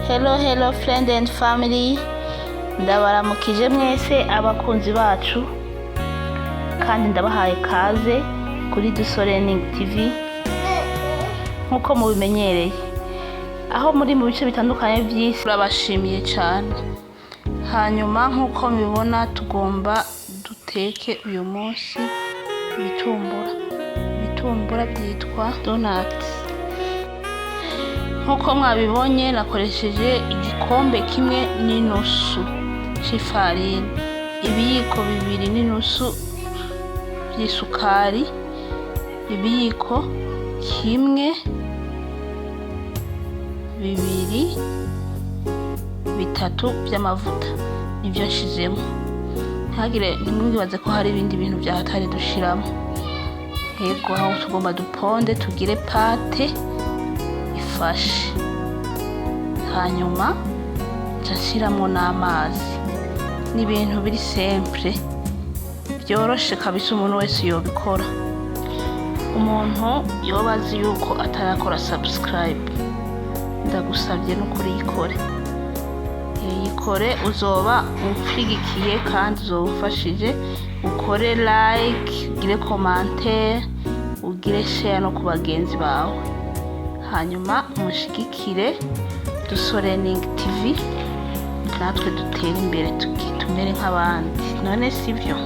Hello, hello friend and family, ndabaramukije mwese abakunzi bacu, kandi ndabahaye kaze kuri Dusorening TV. Nk'uko mubimenyereye, aho muri mu bice bitandukanye by'isi, turabashimiye cyane. Hanyuma nk'uko mubibona, tugomba duteke uyu munsi ibitumbura, ibitumbura byitwa donuts. Nk'uko mwabibonye, nakoresheje igikombe kimwe n'inusu c'ifarini, ibiyiko 2.5 by'isukari, ibiyiko kimwe, bibiri, bitatu by'amavuta nibyo nshizemo. Ntihagire, ntimwibaze ko hari ibindi bintu byahatari dushiramo. Yego, aho tugomba duponde tugire pâte ifashe. Hanyuma nca nshiramo n'amazi. Ni ibintu biri simple, byoroshe kabisa, umuntu wese yobikora. Umuntu yoba azi yuko atarakora subscribe, ndagusabye n'ukuri yikore, yikore, uzoba unshigikiye kandi uzoba umfashije. Ukore like, ugire commentaire, ugire share no ku bagenzi bawe, hanyuma mushigikire Dusorening TV, natwe dutere imbere, tumere nk'abandi. None sibyo?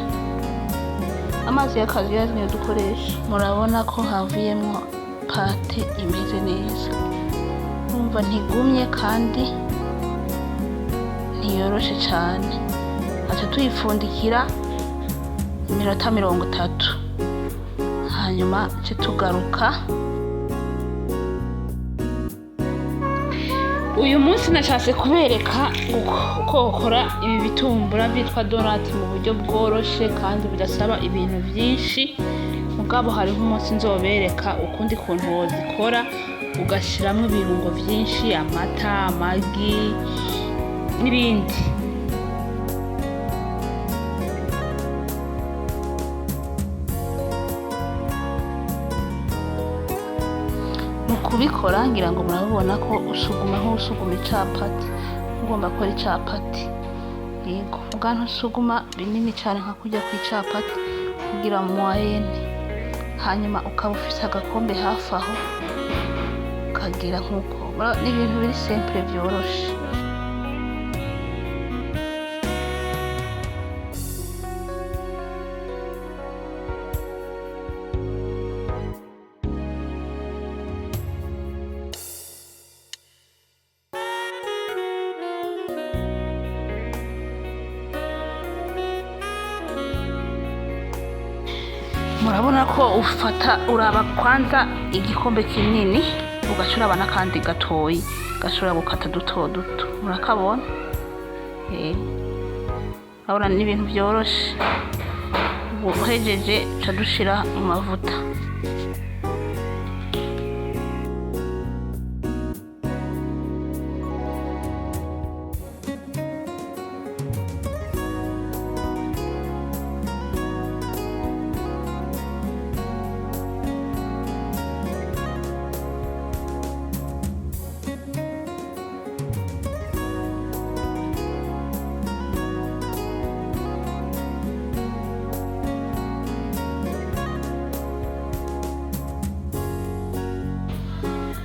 Amazi y'akazi niyo dukoresha. Murabona ko havuyemo pâte imeze neza, numva ntigumye kandi ntiyoroshe cyane. Aca tuyipfundikira iminota 30, hanyuma ce tugaruka. Uyu munsi nashatse kubereka uko ukora ibi bitumbura byitwa donut mu buryo bworoshe kandi bidasaba ibintu byinshi. Mugabo hariho umunsi nzobereka ukundi kuntu wozikora, ugashyiramo ibirungo byinshi, amata, amagi n'ibindi. Mu kubikora, ngira ngo murabibona ko usuguma nk'usuguma icapati, ugomba gukora icapati. Yego, muga ntusuguma binini cyane nka kurya kw'icapati, kugira moyenne. Hanyuma ukaba ufise agakombe hafi aho, ukagira nk'uko. Ni ibintu biri simple, byoroshe. Murabona ko ufata, uraba kwanza igikombe kinini, ugaca uraba n'akandi gatoyi gashobora gukata duto duto. Murakabona? Urabona ni ibintu byoroshe. Ubu uhejeje, uca dushira mu mavuta.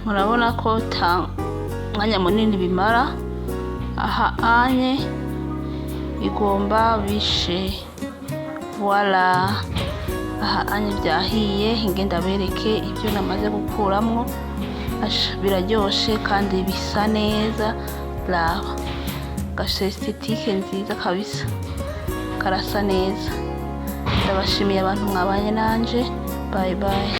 Murabona ko ta mwanya munini bimara. Aha anye bigomba bishe, voilà, aha anye byahiye. Ingenda bereke ibyo namaze gukuramwo. Asha, biraryoshe kandi bisa neza. Raba gafise esthétique nziza kabisa, karasa neza. Ndabashimiye abantu mwabanye nanje. Bye bye.